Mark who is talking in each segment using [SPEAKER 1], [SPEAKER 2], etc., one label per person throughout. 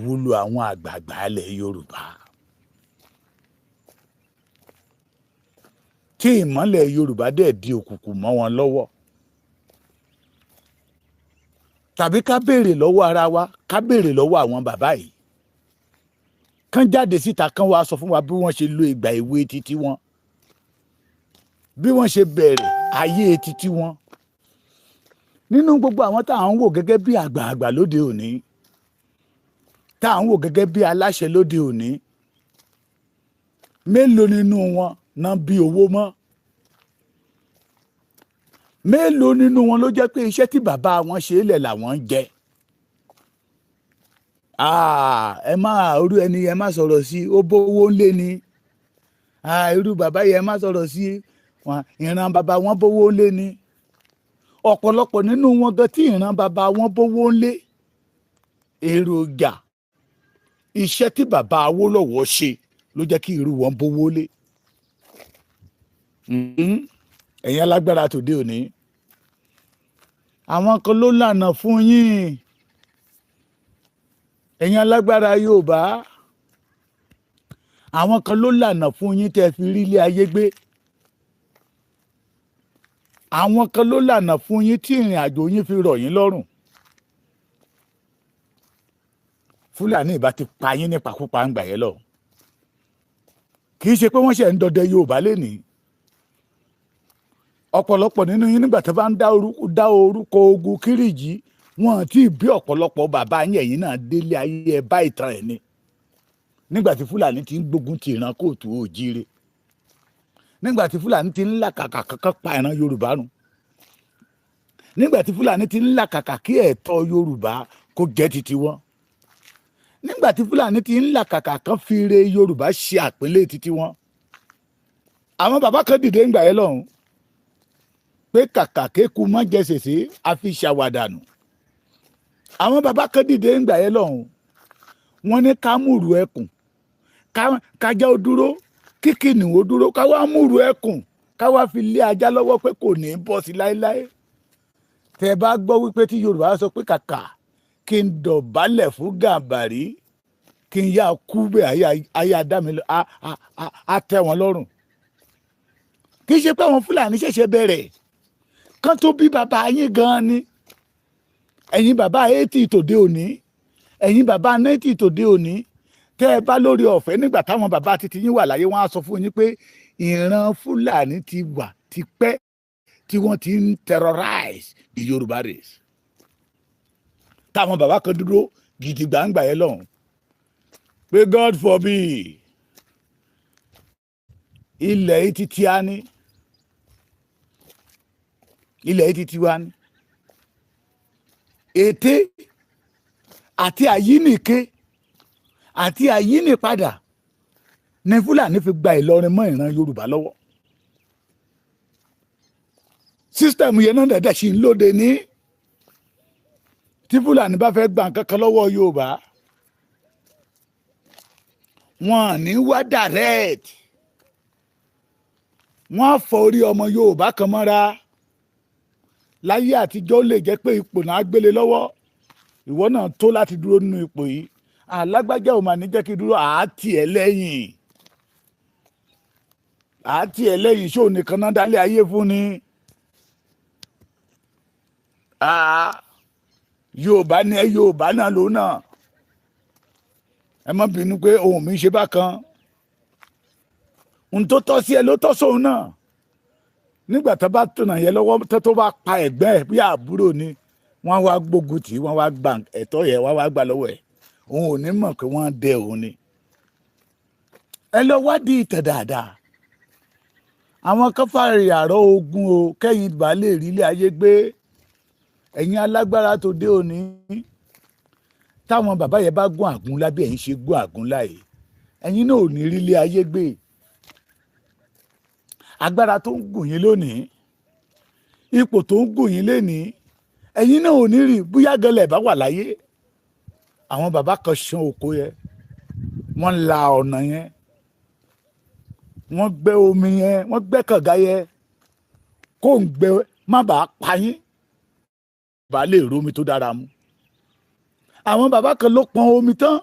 [SPEAKER 1] Ìwúlò àwọn àgbààgbà ilẹ̀ Yorùbá tí ìmọ́lẹ̀ Yorùbá dẹ̀ di òkùnkùn mọ́ wọn lọ́wọ́. Tàbí ká béèrè lọ́wọ́ ara wa, ká béèrè lọ́wọ́ àwọn bàbá yìí, kán jáde síta, kán wá sọ fún wa bí wọ́n ṣe lo ìgbà èwe títí wọn, bí wọ́n ṣe bẹ̀rẹ̀ ayé títí wọn. Nínú gbogbo àwọn tá à ń wò gẹ́gẹ́ bí àgbààgbà lóde òní, tá à ń wò gẹ́gẹ́ bí aláṣẹ lóde òní, mélòó nínú wọn náà bí owó mọ́? Mélòó nínú wọn ló jẹ́ pé iṣẹ́ tí bàbá wọn ṣe é lẹ̀ làwọn ń jẹ? Ẹ má orú ẹni ẹ má sọ̀rọ̀ sí, ó bówó ńlé ni. Irú bàbá yẹn, ẹ má sọ̀rọ̀ sí ìran bàbá wọn, bówó ńlé ni. Ọ̀pọ̀lọpọ̀ nínú wọn gan tí ìran bàbá wọn bówó ńlé, èròjà iṣẹ́ tí bàbá Awólọ́wọ̀ ṣe ló jẹ́ kí irú wọn bówó lé. Ẹ̀yin alágbára tòde òní, àwọn kan ló lànà fún yín. Ẹ̀yin alágbára Yorùbá, àwọn kan ló lànà fún yín tẹ́ fi rí ilé ayé gbé. Àwọn kan ló lànà fún yín tí ìrìn àjò yín fi rọ̀ yín lọ́rùn. Fúlàní ìbá ti pa yín nípakúpa ń gbà yẹn lọ. Kì í ṣe pé wọ́n ṣe ń dọdẹ Yorùbá lénìí. Ọ̀pọ̀lọpọ̀ nínú yín, nígbà tó bá ń dá orúkọ ogun Kírìjí, wọn tí bí ọ̀pọ̀lọpọ̀ bàbá yín. Ẹ̀yin náà délé ayé ẹ bá ìtàn ẹ̀ ni nígbà tí Fúlàní ti ń gbógun ti ìran kóòtù òjíire, nígbà tí Fúlàní ti ń làkàkà kankan pa ìran Yorùbá run, nígbà tí Fúlàní ti ń làkàkà kí ẹ̀tọ́ Yorùbá kó jẹ́ titi wọn, nígbà tí Fúlàní ti ń làkàkà kan fi ire Yorùbá ṣe àpínlẹ̀ titi wọn. Àwọn bàbá kan dìde ńgbà yẹn lọ́hùn pé kàkà kéku má jẹ sèse àfi ṣàwàdànù. Àwọn bàbá kan dìde ńgbà yẹn lọ́hùn, wọ́n ní ká múrù ẹkùn, kájá ó dúró, kíkìnì ó dúró, ká wá múrù ẹkùn, ká wá fi lé ajá lọ́wọ́ pé kò ní í bọ́ sí láéláé. Tẹ́ bá gbọ́ wípé tí Yorùbá sọ pé kàkà kí n dọ̀bálẹ̀ fún Gàmbàrí kí n yá kú bẹ́ẹ̀, ayé adá mi á tẹ́ wọn lọ́rùn. Kì í ṣe pé àwọn Fúlàní ṣẹ̀ṣẹ̀ bẹ̀rẹ̀ kán tó bí bàbá yín gan-an ni. Ẹ̀yin bàbá 80 tòde òní, ẹ̀yin bàbá 90 tòde òní, tẹ́ ẹ bá lórí ọ̀fẹ́ nígbà táwọn bàbá titi yín wà láyé, wọ́n á sọ fún yín pé ìran Fúlàní ti wà tipẹ́ tí wọ́n ti ń terrorize the Yorùbá race. Táwọn bàbá kan dúró gidi gbàǹgbà yẹn lọ́hùn pé God forbid, ilẹ̀ yìí ti tí a ní, ilẹ̀ yìí ti tiwa ní. Ète àti àyínìke àti àyínìpadà ní Fúlàní fi gba Ìlọrin mọ́ ìran Yorùbá lọ́wọ́. System yẹn náà dẹ̀dẹ̀ sí ń lóde ní tí Fúlàní bá fẹ́ gba nǹkan kan lọ́wọ́ Yorùbá, wọn à ní wá direct, wọn á fọ orí ọmọ Yorùbá kan mọ́ra. Láyé àtijọ́, ó lè jẹ́ pé ipò náà gbélé lọ́wọ́. Ìwọ náà tó láti dúró nínú ipò yìí, alágbájá ò mà ní jẹ́ kí dúró, àátì ẹ̀ lẹ́yìn, àátì ẹ̀ lẹ́yìn. Ṣó nìkan náà dálé ayé fún ni? Yorùbá ni ẹ, Yorùbá náà ló náà. Ẹ má bínú pé ohun mi ń ṣe bákan. Ohun tó tọ́ sí ẹ ló tọ́ sóun náà. Nígbà tó bá tọ̀nà yẹn lọ́wọ́, tó bá pa ẹ̀gbẹ́ ẹ̀ bí àbúrò ni, wọ́n wá gbógun tì í, wọ́n wá gba ẹ̀tọ́ yẹn, wọ́n wá gbà lọ́wọ́ ẹ̀. Òun ò ní mọ̀ pé wọ́n dẹ òun ni. Ẹ lọ wádìí ìtàn dáadáa. Àwọn kan fàrè àrọ ogun o kẹ́yìn bá lè rí ilé ayé gbé. Ẹ̀yin alágbára tó dé òní, táwọn bàbá yẹn bá gún àgún lábẹ́ ẹ̀yin ṣe gún àgún láàyè, ẹ̀yin náà ò ní rí ilé ayé gbé. Agbára tó ń gùn yín lónìí, ipò tó ń gùn yín lénìí, ẹ̀yin náà ò ní rí bóyá gẹlẹ̀ bá wà láyé. Àwọn bàbá kan ṣan oko yẹn, wọ́n la ọ̀nà yẹn, wọ́n gbẹ́ omi yẹn, wọ́n gbẹ́ kànga yẹn, kó ń gbẹ má bàa pa yín, bá lè rómi tó dára mu. Àwọn bàbá kan ló pọn omi tán.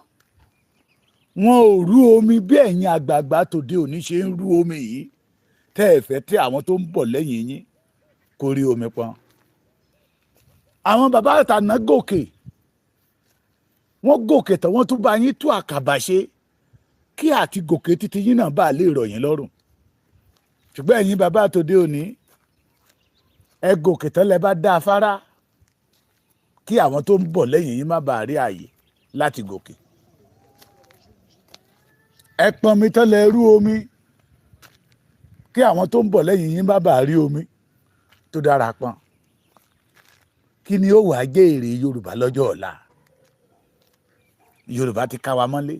[SPEAKER 1] Wọn ò rú omi bí ẹ̀yin àgbààgbà tòde òní ṣe ń rú omi yìí, tẹ́ ẹ fẹ́ tí àwọn tó ń bọ̀ lẹ́yìn yín kó rí omi pọn. Àwọn bàbá àtàná gòkè, wọ́n gòkè tán, wọ́n tún bá yín tú àkàbà ṣe kí àti gòkè títí yín náà bá lè rọ̀ yín lọ́rùn. Ṣùgbọ́n ẹ̀yin bàbá tòde òní, ẹ gòkè tán, lẹ bá dá afárá kí àwọn tó ń bọ̀ lẹ́yìn yín má bàa rí ààyè láti gòkè. Ẹ pọnmi tán, lẹ rú omi kí àwọn tó ń bọ̀ lẹ́yìn yín má bàa rí omi tó dára pọn. Kí ni ó wàá jẹ́ èrè Yorùbá lọ́jọ́ ọ̀la? Yorùbá ti ká wa mọ́lé,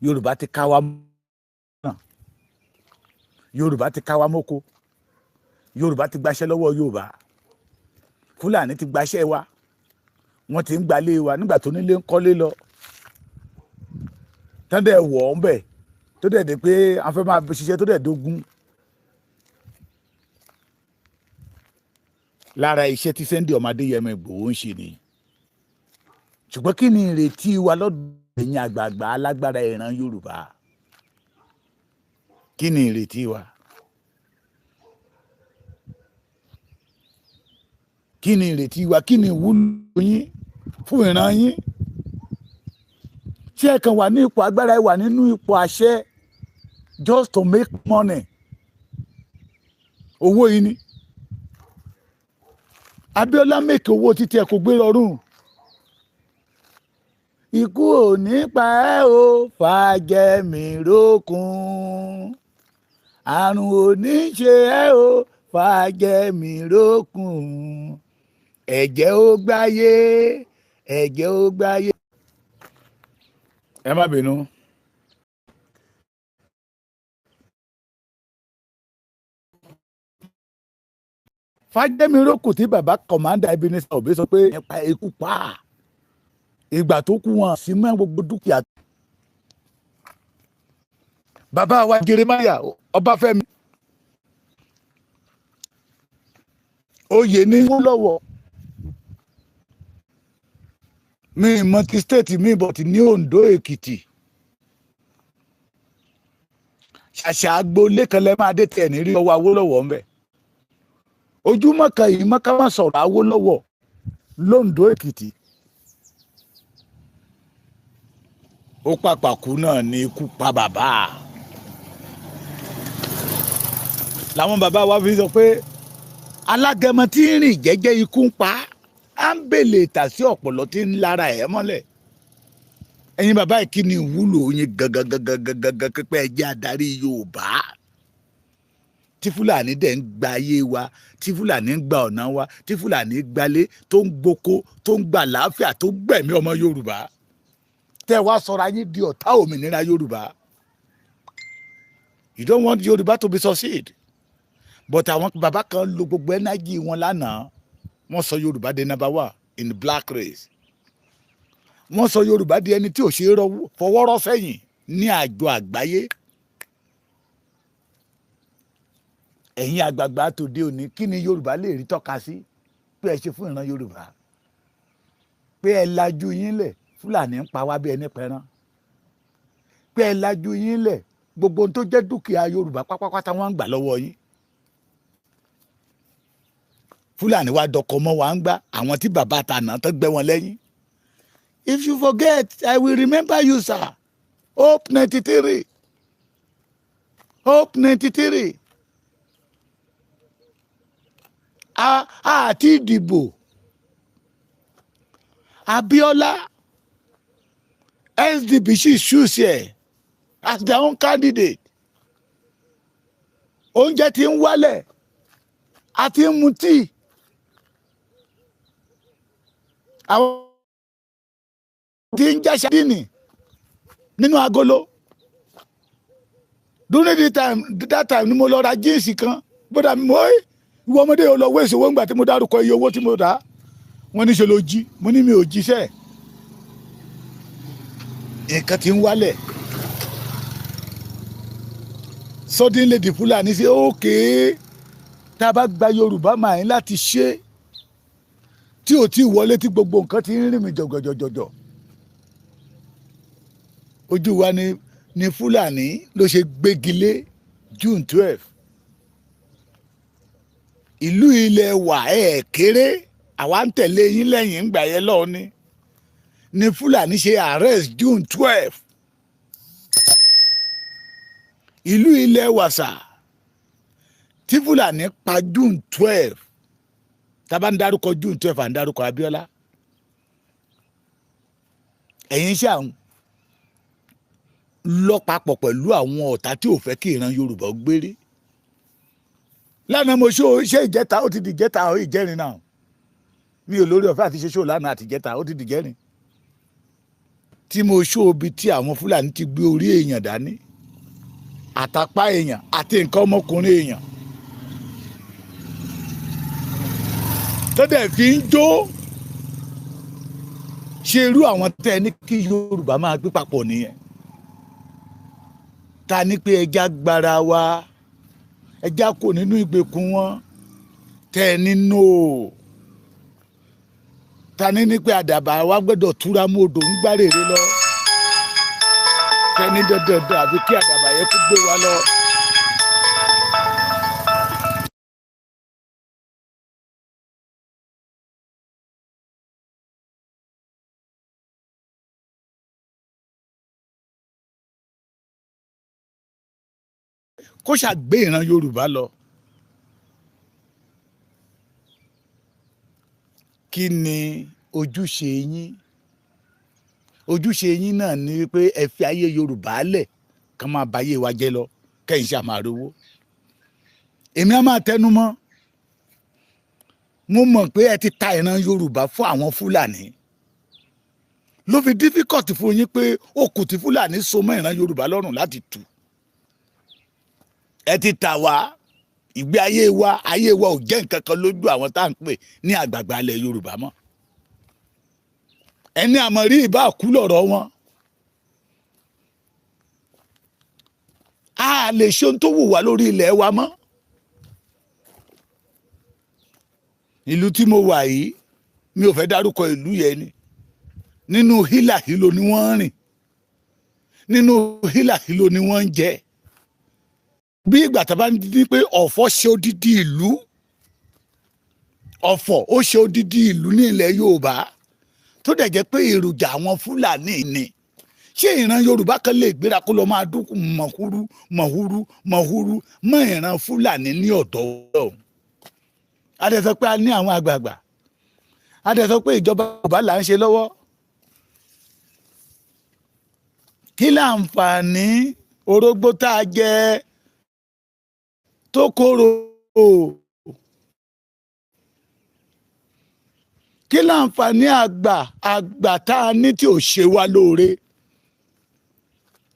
[SPEAKER 1] Yorùbá ti ká wa mọ́, Yorùbá ti ká wa mọ́kó, Yorùbá ti gbaṣẹ́ lọ́wọ́ Yorùbá. Fúlàní ti gbaṣẹ́ wa, wọ́n ti ń gbalé wa. Nígbà tó nílé ń kọ́lé lọ tán, dẹ̀ wọ̀ ọ́n bẹ̀, tó dẹ̀ dé pé a fẹ́ máa ṣiṣẹ́, tó dẹ̀ dógún. Lára iṣẹ́ tí Sunday ọmọ Adéyẹmọ Ìgbòho ń ṣe nìyí. Ṣùgbọ́n kí ni ìrètí wa lọ́dọ̀ ẹ̀yin àgbààgbà alágbára ìran Yorùbá? Kí ni ìrètí wa? Kí ni ìrètí wa? Kí ni ìwúlò yín fún ìran yín? Tí ẹ kàn wà ní ipò agbára, ẹ wà nínú ipò àṣẹ just to make money, owó yìí ni. Abíọ́lá make owó títí ẹ kò gbé rọrùn. Ikú ò ní pa ẹ́ o, Fàjẹmírókun. Àrùn ò ní ṣe ẹ́ o, Fàjẹmírókun. Ẹ̀jẹ̀ ó gbáyé, ẹ̀jẹ̀ ó gbáyé. Ẹ má bínú. Fàjẹmírókun tí bàbá Commander Ebenezer Obey sọ pé nípa ikú pa ìgbà tó kú wọn sí mọ́ gbogbo dúkìá. Bàbá wa Jeremiah Ọbáfẹ́mi oyè ní lọ́wọ́ mi mọ ti state mi, but ní Ondo, Èkìtì, ṣàṣà agboolé kan lẹ́ máa dé tẹ̀ ní rí ọwọ́ Awólọ́wọ̀ ńbẹ. Ojúmọ́ kan yìí mọ́ ká má sọ̀rọ̀ Awólọ́wọ̀ lóńdó Èkìtì. Ó pàpà kú náà ní ikú pa bàbá. Làwọn bàbá wa fi sọ pé alágẹmọ tí ń rìn jẹ́jẹ́, ikú ń pa á, ń bèlè tà sí ọ̀pọ̀lọ́ tí ń lára ẹ̀ mọ́lẹ̀. Ẹ̀yin bàbá yìí, kí ni ìwúlò yín gangan gangan gangan pípẹ́ ẹ jẹ́ adarí Yorùbá, tí Fúlàní dẹ̀ ń gba ayé wa, tí Fúlàní ń gba ọ̀nà wa, tí Fúlàní gbalé, tó ń gboko, tó ń gba làáfíà, tó gbẹ̀mí ọmọ Yorùbá, tẹ́ wá sọra yín di ọ̀tá òmìnira Yorùbá? You don't want Yorùbá to be succeed. But àwọn bàbá kan lo gbogbo energy wọn lánàá, wọ́n sọ Yorùbá di number one in the black race. Wọ́n sọ Yorùbá di ẹni tí ò ṣe é fọwọ́rọ́ sẹ́yìn ní àjọ àgbáyé. Ẹ̀yin àgbààgbà tòde òní, kí ni Yorùbá lè rí tọ́ka sí pé ẹ ṣe fún ìran Yorùbá, pé ẹ lajú yín lẹ̀, Fúlàní ń pa wá bí ẹni pẹran, pé ẹ lajú yín lẹ̀, gbogbo ohun tó jẹ́ dúkìá Yorùbá pátápátá wọ́n ń gbà lọ́wọ́ yín? Fúlàní wa dọkọ mọ́ wa ń gbá àwọn tí bàbá àtànà tó gbẹ́ wọn lẹ́yìn. If you forget, I will remember you, sir. Hope 93, Hope 93, àti ìdìbò Abiola, SDP sì choose ẹ as their own candidate. Oúnjẹ ti ń wálẹ̀, a ti ń mu tíì, àwọn tí ń jẹ́ sardine nínú agolo. During the time, that time ni mo lọ ra jeans kan. Bódà mi, mo ìwọ ọmọdé yóò lọ wéṣọ owó. Ńgbà tí mo dárúkọ iye owó tí mo rà, wọ́n ní ṣe ló jí. Mo ní mi ò jíṣẹ́. Nǹkan ti ń wálẹ̀. Suddenly the Fúlàní ṣe ókè. Tá a bá gba Yorùbá máa ń láti ṣe tí ò tí wọlé, tí gbogbo nǹkan ti ń rìn mí jọjọjọjọ. Ojú wa ni Fúlàní ló ṣe gbégilé June 12. Ìlú ilẹ̀ wà ẹ̀ kéré, àwa ń tẹ̀lé yín lẹ́yìn ńgbà yẹn lọ́wọ́ ni Fúlàní ṣe arrest June 12. Ìlú ilẹ̀ wàsà tí Fúlàní pa June 12. Tá bá ń dárúkọ June 12, à ń dárúkọ Abíọ́lá. Ẹ̀yin ṣe àwọn lọ papọ̀ pẹ̀lú àwọn ọ̀tá tí ò fẹ́ kí ìran Yorùbá gbére. Lánàá mo ṣó ṣé ìjẹta, ó ti di ìjẹta ó ìjẹrin náà. Mi ò lórí ọ̀fẹ́ àti ṣe ṣó lánàá àti ìjẹta, ó ti di ìjẹrin tí mo ṣó ibi tí àwọn Fúlàní ti gbé orí èèyàn dání, àtàpá èèyàn àti nǹkan ọmọkùnrin èèyàn tó dẹ̀ fi ń jó. Ṣe irú àwọn tẹ́ ẹ ní kí Yorùbá máa gbé papọ̀ nìyẹn? Ta ní pé ẹja gbára wa, ẹja kò nínú ìgbèkùn wọn, tẹ́ ẹ nínú o? Ta ní pé àdàbà wa gbọ́dọ̀ túra mú odò ń gbárèrè lọ, tẹ́ ní dandandan àbí kí àdàbà yẹn kó gbé wa lọ? Kó ṣàgbé ìran Yorùbá lọ. Kí ni ojúṣe yín? Ojúṣe yín náà ni wípé ẹ fi ayé Yorùbá lẹ̀ kán máa bá ayé wa jẹ́ lọ, kẹ́yìn ṣáà máa rówó. Èmi á máa tẹnu mọ́, mo mọ̀ pé ẹ ti ta ìran Yorùbá fún àwọn Fúlàní, ló fi difficult fún yín pé okùn tí Fúlàní so mọ́ ìran Yorùbá lọ́rùn láti tú. Ẹ ti tà wá. Ìgbé ayé wa, ayé wa ò jẹ́ nǹkan kan lójú àwọn tá à ń pè ní àgbààgbà ilẹ̀ Yorùbá mọ́. Ẹni àmọ́ rí ìbá kú lọ̀rọ̀ wọn. A lè ṣe ohun tó wù wá lórí ilẹ̀ wa mọ́. Ìlú tí mo wà yìí, mi ò fẹ́ dárúkọ ìlú yẹn ni, nínú hílàhílo ni wọ́n ń rìn, nínú hílàhílo ni wọ́n ń jẹ. Bí ìgbà tá a bá ní pé ọ̀fọ̀ ṣe odidi ìlú, ọ̀fọ̀ ó ṣe odidi ìlú ní ilẹ̀ Yorùbá, tó dẹ̀ jẹ́ pé èròjà àwọn Fúlàní ni. Ṣé ìran Yorùbá kan lè gbéra kó lọ máa dúnkù mọ̀húrú mọ̀húrú mọ̀húrú mọ́ ìran Fúlàní ní ọ̀dọ̀ ọ̀hún? A dẹ̀ sọ pé a ní àwọn àgbààgbà, a dẹ̀ sọ pé ìjọba Yorùbá là ń ṣe lọ́wọ́. Kí láǹfààní orógbó tá a jẹ tó korò? Kí láǹfààní àgbà àgbà tá a ní tí ò ṣe wá lóore?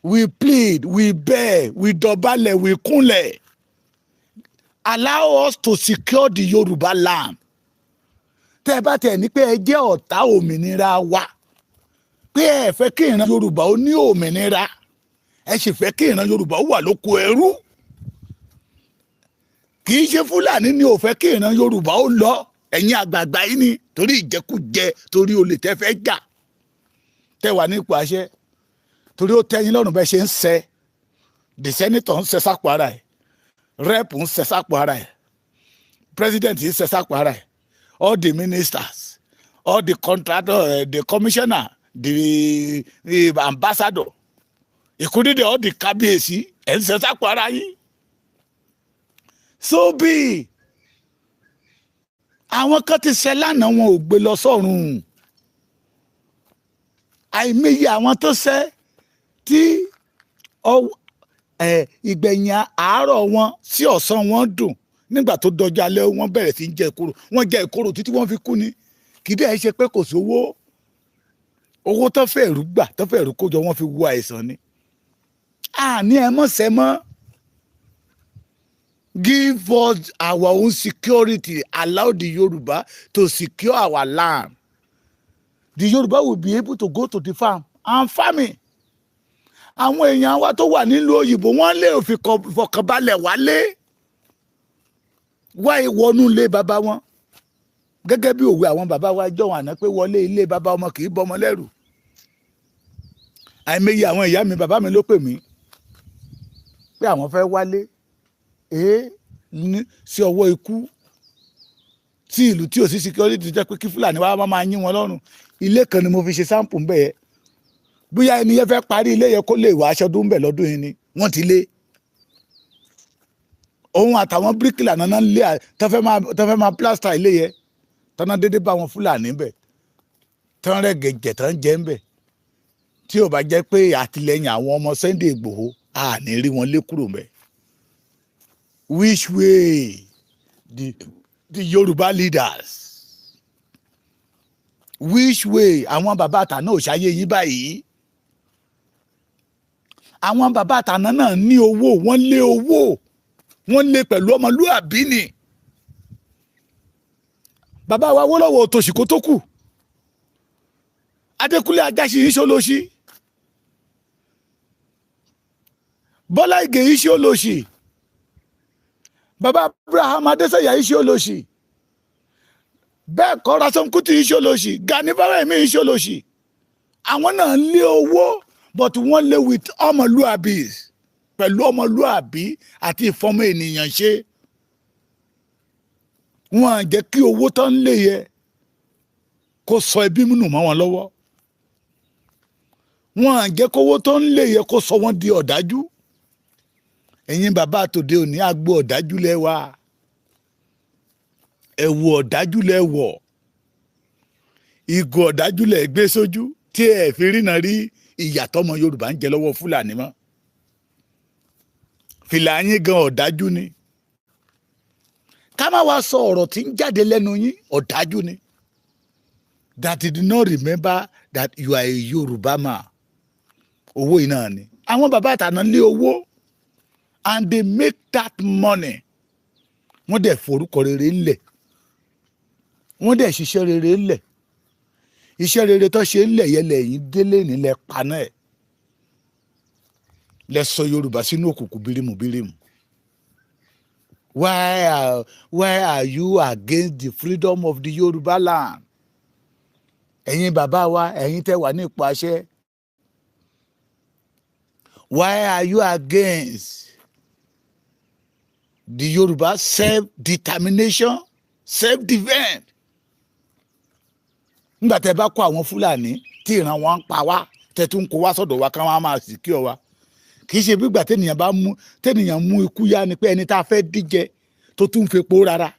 [SPEAKER 1] We plead, we beg, we dọ̀bálẹ̀, we kúnlẹ̀. Allow us to secure the Yorùbá land. Tẹ́ ẹ bá tẹ̀ ní pé ẹ jẹ́ ọ̀tá òmìnira wa, pé ẹ fẹ́ kí ìran Yorùbá ó ní òmìnira, ẹ sì fẹ́ kí ìran Yorùbá ó wà lóko ẹrú. Kì í ṣe Fúlàní ni ò fẹ́ kí ìran Yorùbá ó lọ, ẹ̀yin àgbààgbà yìí ni, torí ìjẹkújẹ, torí olè tẹ́ fẹ́ jà, tẹ́ wà ní ipò àṣẹ, torí ó tẹ́ yín lọ́rùn bẹ́ẹ̀ ṣe ń ṣe. The senator ń ṣe sápò ara ẹ̀, rep ń ṣe sápò ara ẹ̀, president ń ṣe sápò ara ẹ̀, all the ministers, all the contractor, the commissioner, the ambassador, including all the kábíyèsí, ẹ̀ ń ṣe sápò ara yín. So bí àwọn kan ti ṣe lánàá, wọn ò gbé lọ sọ́run. Àìmọye àwọn tó ṣe tí ìgbẹ̀yìn àárọ̀ wọn sí ọ̀sán wọn dùn. Nígbà tó dọjọ́ alẹ́, wọ́n bẹ̀rẹ̀ sí í jẹ ìkorò. Wọ́n jẹ ìkorò títí wọ́n fi kú ni. Kì í dẹ̀ ṣe pé kò sówó. Owó tó fẹ́ rú gbà, tó fẹ́ rú kójọ, wọ́n fi wo àìsàn ni. Àní ẹ mọ̀ sẹ́ mọ́. Give us our own security. Allow the Yoruba to secure our land. The Yoruba will be able to go to the farm and farming. Àwọn èèyàn wa tó wà nílùú òyìnbó, wọ́n lè fi fọkànbalẹ̀ wálé wá ìwọnú ilé bàbá wọn, gẹ́gẹ́ bí òwe àwọn bàbá wa jọ̀wọ́n àná pé wọlé ilé bàbá ọmọ kì í bọ́mọ lẹ́rù. Àìmọye àwọn ìyá mi, bàbá mi ló pè mí pé àwọn fẹ́ wálé ní sí ọwọ́ ikú tí ìlú tí ò sí security, jẹ́ pé kí Fúlàní wá máa yín wọn lọ́rùn. Ilé kan ni mo fi ṣe sample ńbẹ̀ yẹn. Bóyá ẹni yẹn fẹ́ parí ilé yẹn kó lè wá aṣọ tó ń bẹ̀ lọ́dún yìí ni wọ́n ti lé òun àtàwọn bíríkìlà náà lé tó fẹ́ máa plaster ilé yẹn tọ́nà déédéé bá wọn Fúlàní bẹ̀ tán rẹ̀ gẹ̀jẹ̀ tán jẹ́ ń bẹ̀. Tí ò bá jẹ́ pé àtìlẹ́yìn àwọn ọmọ Sunday Igboho, a ní rí wọn lé kúrò mbẹ̀. Which way the Yorùbá leaders, which way? Àwọn bàbá àtàná ò ṣayé yín báyìí. Àwọn bàbá àtàná náà ní owó, wọ́n lé owó, wọ́n lé pẹ̀lú ọmọlúàbí ni. Bàbá wa Awólọ́wọ̀ òtòṣì kó tó kù. Adékúnlé Ajáṣin yìí ṣolóṣì. Bọ́lá Ìgè yìí ṣe olóṣì. Bàbá Abraham Adésànyà yìí ṣe olóṣì. Bẹ́ẹ̀ kọ́, Ransome Kuti yìí ṣe olóṣì. Gani Fáwẹ́hìnmí yìí ṣe olóṣì. Àwọn náà ń lé owó, but wọ́n lé with ọmọlúàbí, pẹ̀lú ọmọlúàbí àti ìfọmọ ènìyàn ṣe. Wọ́n jẹ́ kí owó tán lé yẹ kó sọ ẹbí nù mọ́ wọn lọ́wọ́. Wọ́n jẹ́ kówó tó ń lé yẹ kó sọ wọ́n di ọ̀dájú. Ẹ̀yin bàbá àtòde òní, àgbo ọ̀dájú lẹ́wà, ẹ̀wù ọ̀dájú lẹ́wọ̀, ìgò ọ̀dájú lẹ̀ gbé sójú tí ẹ̀ fi rìnà rí ìyàtọ̀ ọmọ Yorùbá ń jẹ lọ́wọ́ Fúlàní mọ́. Fìlà yín gan ọ̀dájú ni. Ká má wá sọ ọ̀rọ̀ tí ń jáde lẹ́nu yín, ọ̀dájú ni. That did not remember that you are a Yorùbá man. Owó yìí náà ni àwọn bàbá àtàná lé owó and they make that money. Wọ́n dẹ̀ forúkọ rere ńlẹ̀, wọ́n dẹ̀ ṣiṣẹ́ rere ńlẹ̀. Iṣẹ́ rere tó ṣe ńlẹ̀ yẹn lẹ́yìn délé nílẹ̀ paná ẹ̀, lẹ sọ Yorùbá sínú òkùnkùn bírímù bírímù. Why are you against the freedom of the Yorùbá land? Ẹ̀yin bàbá wa, ẹ̀yin tẹ́ wà ní ipò àṣẹ, why are you against the Yorùbá self-determination, self-defense? Nígbà tẹ́ bá kó àwọn Fúlàní tí ìran wọn ń pa wá, tẹ́ tún kó wá sọ́dọ̀ wa káwọn á máa secure wa, kì í ṣe bí ìgbà tẹ́nìyàn bá mú tẹ́nìyàn mú ikú yá ni pé ẹni tá a fẹ́ díjẹ tó tún fepo rárá.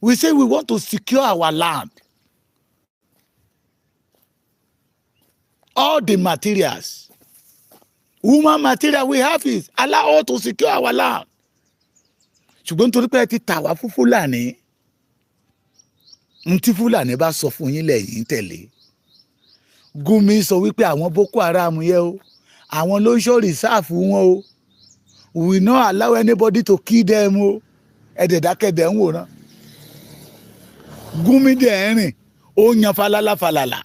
[SPEAKER 1] We say we want to secure our land, all the materials, human material we have is allow us to secure our land. Ṣùgbọ́n nítorí pé ẹ ti tà wá fún Fúlàní, n tí Fúlàní bá sọ fún yín lẹ́yìn tẹ̀lé. Gumi sọ wípé àwọn Boko Haram yẹ o, àwọn ló ń ṣọ́ reserve wọn o, we no allow anybody to kill them o. Ẹ̀dẹ̀dákẹ́dẹ̀ ń wòran. Gumi dẹ̀ ń rìn, ó yan falala falala.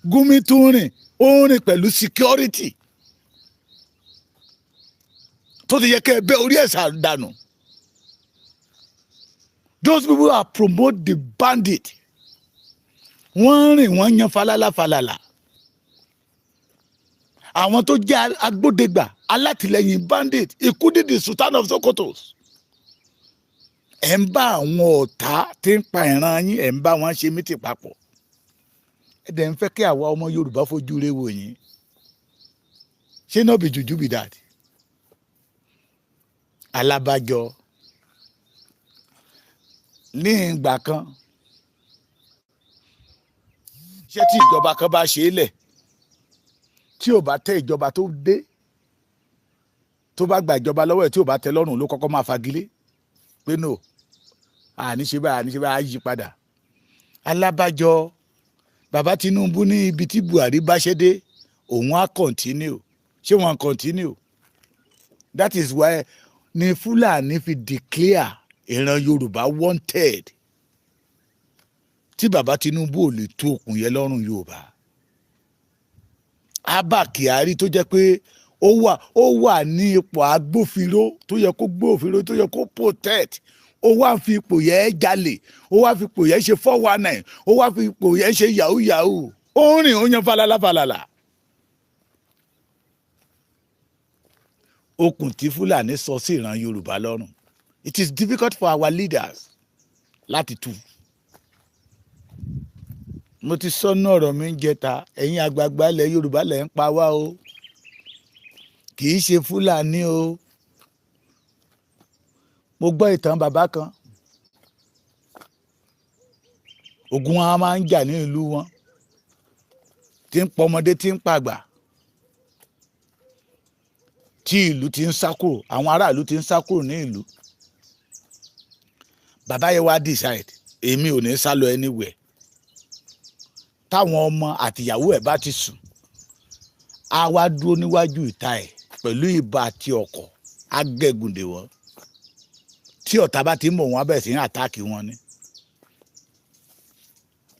[SPEAKER 1] Gumi tún rìn, ó ń rìn pẹ̀lú security tó ti yẹ kẹ́ ẹ bẹ́ orí ẹ̀ sàdánù. Those people are promote the bandit. Wọ́n rìn, wọ́n yan falala falala. Àwọn tó jẹ́ agbódegbà alátìlẹyìn bandit, including the Sultan of Sokoto, ẹ̀ ń bá àwọn ọ̀tá tí ń pa ìran yín, ẹ̀ ń bá wọn ṣe meeting papọ̀. Ẹ̀ dẹ̀ ń fẹ́ kí àwa ọmọ Yorùbá fojú rẹ̀ wò yín. Ṣé no be juju be that? Alábàjọ, ní ìgbà kan, ṣé tí ìjọba kan bá ṣe é lẹ̀, tí ò bá tẹ ìjọba tó dé, tó bá gba ìjọba lọ́wọ́ ẹ̀, tí ò bá tẹ lọ́rùn, ló kọ́kọ́ máa fagilé pé no, àní ṣe báyìí, àní ṣe báyìí, á yí padà. Alábàjọ, bàbá Tinubu ní ibi tí Buhari bá ṣe dé, òun á continue. Ṣé wọn continue? That is why ni Fúlàní fi declare ìran Yorùbá wanted, tí bàbá Tinubu ò lè tú okùn yẹn lọ́rùn Yorùbá. Abba Kyari tó jẹ́ pé ó wà ní ipò agbófinró tó yẹ kó gbófinró, tó yẹ kó protect, ó wá fi ipò yẹn jalè, ó wá fi ipò yẹn ṣe 419, ó wá fi ipò yẹn ṣe yahoo yahoo. Ó ń rìn, ó yan falala falala. Okùn tí Fúlàní sọ sí ìran Yorùbá lọ́rùn, it is difficult for our leaders láti tú. Mo ti sọnù ọ̀rọ̀ mi ń jẹta. Ẹ̀yin àgbààgbà ilẹ̀ Yorùbá lẹ̀ ń pa wá o, kì í ṣe Fúlàní o. Mo gbọ́ ìtàn bàbá kan. Ogun wọn máa ń jà ní ìlú wọn, tí ń pọmọdé, tí ń pàgbà, tí ìlú ti ń sá kúrò, àwọn aráàlú ti ń sá kúrò ní ìlú. Bàbá yẹn wá decide, èmi ò ní sá lọ anywhere. Táwọn ọmọ àtìyàwó ẹ̀ bá ti sùn, á wá dúró níwájú ìta ẹ̀ pẹ̀lú ìbọn àti ọ̀kọ̀, á gẹ̀gùn dè wọ́n. Tí ọ̀tá bá ti ń mọ̀ wọ́n, á bẹ̀rẹ̀ sí ní attack wọn ni.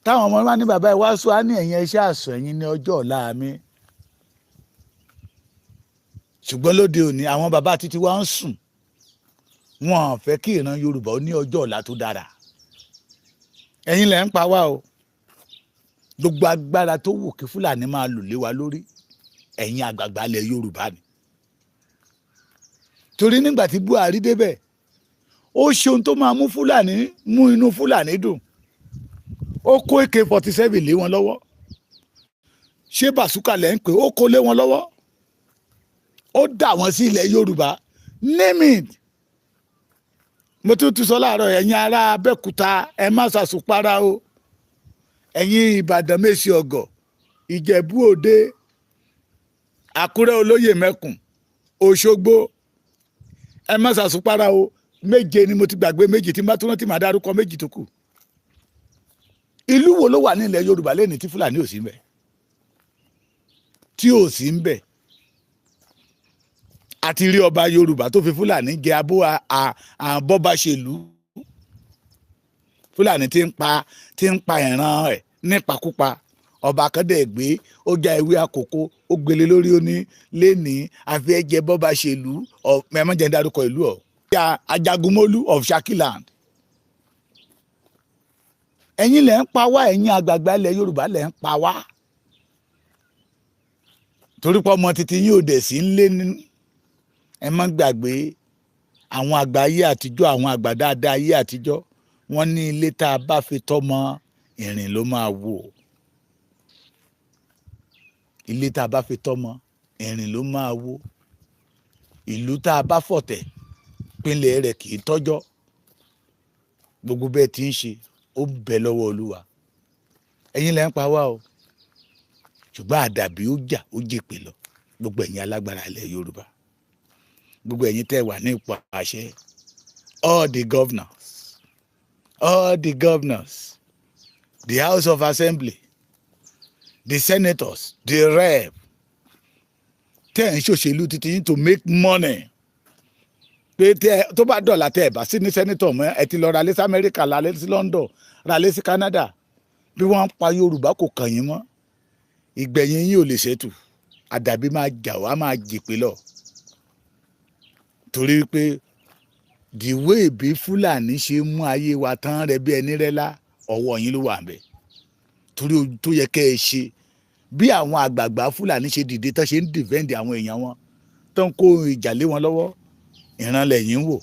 [SPEAKER 1] Táwọn ọmọ bá ní bàbá ẹ wá sọ, á ní ẹ̀yin ẹṣẹ́ àṣọ, ẹ̀yin ní ọjọ́ ọ̀la mi. Ṣùgbọ́n lóde òní, àwọn bàbá títí wá ń sùn, wọn ò fẹ́ kí ìran Yorùbá ó ní ọjọ́ ọ̀la tó dára. Ẹ̀yin lẹ̀ ń pa wá o. Gbogbo agbára tó wù kí Fúlàní máa lò lé wa lórí, ẹ̀yin àgbààgbà ilẹ̀ Yorùbá ni. Torí nígbà tí Buhari débẹ̀, ó ṣe ohun tó máa mú Fúlàní, mú inú Fúlàní dùn. Ó kó AK-47 lé wọn lọ́wọ́. Ṣé bazooka lẹ́ ń pè? Ó kó lé wọn lọ́wọ́, ó dà wọ́n sí ilẹ̀ Yorùbá. Name it. Mo tún tún sọ láàárọ̀, ẹ̀yin ará Abẹ́òkúta, ẹ má ṣàṣùpara o. Ẹ̀yin Ìbàdàn Mèsì Ọ̀gọ̀, Ìjẹ̀bú Òde, Àkúrẹ́ Olóyè Mẹ́kùn, Òṣogbo, ẹ má ṣàṣùpara o. Méje ni mo ti gbàgbé, méjì tí n bá tún rántí, màá dárúkọ méjì tó kù. Ìlú wo ló wà ní ilẹ̀ Yorùbá lẹ́ni tí Fúlàní ò sí ń bẹ̀, tí ò sí ń bẹ̀? Àti rí ọba Yorùbá tó fi Fúlàní jẹ abó àbọ̀báṣèlú. Fúlàní tí ń pa ìran ẹ̀ nípakúpa. Ọba kan dẹ̀ gbé, ó já ewé àkókò, ó gbélé lórí, ó ní lẹ́ni àfi ẹ̀jẹ̀ bọ́ba ṣèlú. Mẹ́mọ́jẹ̀ ń dárúkọ ìlú ọ̀ Ajagunmólú of Shakiland. Ẹ̀yin lẹ̀ ń pa wá, ẹ̀yin àgbààgbà ilẹ̀ Yorùbá lẹ̀ ń pa wá, torí pé ọmọ títí yín ò dẹ̀ sí ń lé nínú. Ẹ má gbàgbé àwọn àgbà ayé àtijọ́, àwọn àgbà dáadáa ayé àtijọ́, wọ́n ní ilé tá a bá fi tọ́mọ, ìrìn ló máa wò. Ilé tá a bá fi tọ́mọ, ìrìn ló máa wò. Ìlú tá a bá fọ̀tẹ̀ pinlẹ̀ rẹ̀ kì í tọ́jọ́. Gbogbo bẹ́ẹ̀ tí ń ṣe, ó ń bẹ lọ́wọ́ Olúwa. Ẹ̀yin lẹ́ ń pa wá o, ṣùgbọ́n àdàbí ó jà, ó jèpè lọ. Gbogbo ẹ̀yin alágbára ilẹ̀ Yorùbá, gbogbo ẹ̀yin tẹ́ wà ní ipò àṣẹ, all the governors, all the governors, the House of Assembly, the senators, the rep, tẹ́ ẹ̀ ń ṣòṣèlú títí yín to make money, pé tẹ́ tó bá dọ̀là, tẹ́ ẹ̀ bá sí ní senator mọ́, ẹ ti lọ ra lé sí Amẹ́ríkà, ra lé sí London, ra lé sí Canada. Bí wọ́n ń pa Yorùbá, kò kàn yín mọ́. Ìgbẹ̀yìn yín ò lè ṣètù. Àdàbí máa jà wá, máa jèpè lọ, torí pé the way bí Fúlàní ṣe mú ayé wa tán rẹ bí ẹni rẹ́lá, ọwọ́ yín ló wà ń bẹ̀. Torí tó yẹ kẹ́ ẹ ṣe bí àwọn àgbààgbà Fúlàní ṣe dìde tán, ṣe ń defend àwọn èèyàn wọn, tán kó ìjà lé wọn lọ́wọ́, ìran lẹ́yìn wò.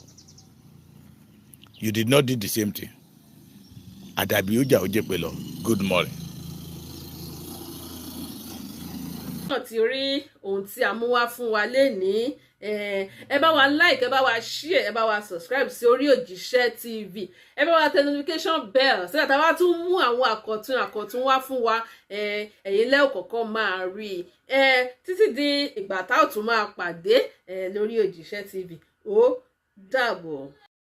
[SPEAKER 1] You did not do the same thing. Àdàbí ó jà, ó jẹ́ pé lọ. Good morning.
[SPEAKER 2] Náà ti rí ohun tí a mú wá fún wa lénìí. Ẹ bá wa like, ẹ bá wa share, ẹ bá wa subscribe sí orí Òjíṣẹ́ TV. Ẹ bá wa tẹ notification bell sígbà tá a bá tún mú àwọn àkọ̀tun àkọ̀tun wá fún wa, ẹ̀yin lẹ́ẹ̀ kọ̀ọ̀kan máa rí i. Títí di ìgbà tá ò tún máa pàdé lórí Òjíṣẹ́ TV, ó dàbọ̀.